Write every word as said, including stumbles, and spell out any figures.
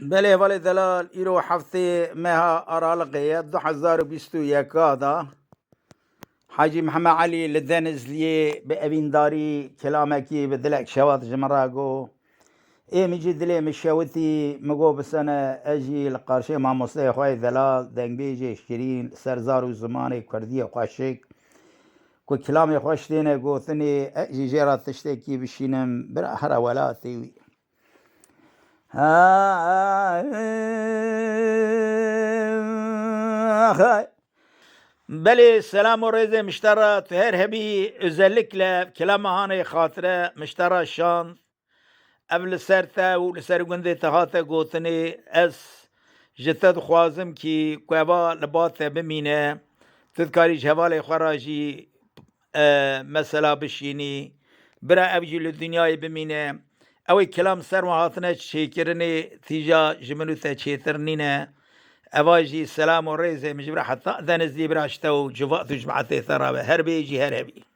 Belê hevalê delal, îro heftê meha Aralıkê ye, du hezar û bîst û yeka da. Hacî Mihemed Elî li Denizliyê bi evîndarî kilamekî bi dilek şewat ji min re got. Ê min jî dilê min şewitî, min got, bisene, ez jî li qarşê mamosteyê xwe yê delal, dengbêjê şirîn, li ser zar û zimanê kurdiyê xweşik, ku kilamê xweş têne gotinê, ez jî jê re tiştekî bişînim, bira here welatê wî. Belê, selam û rêzê min ji te re, tu her hebî, özellikle kilama hanê xatire min ji te re şand. Ev li ser te û li ser gundê te hate gotinê, ez ji te dixwazim kî ku eva li ba te bimîne, tu dikarî ji hevalê xwe re jî, e, mesela bişînî, bira ev jî li dinyayê bimîne. Ew ê kilam ser wan hatine çêkirinê, tîja ji min û te çêtir nîne. Eva jî selam û rêzê min ji bira heta Denizlî bira ji te û civat û cemaetê te re be. Her bê jî her hebî.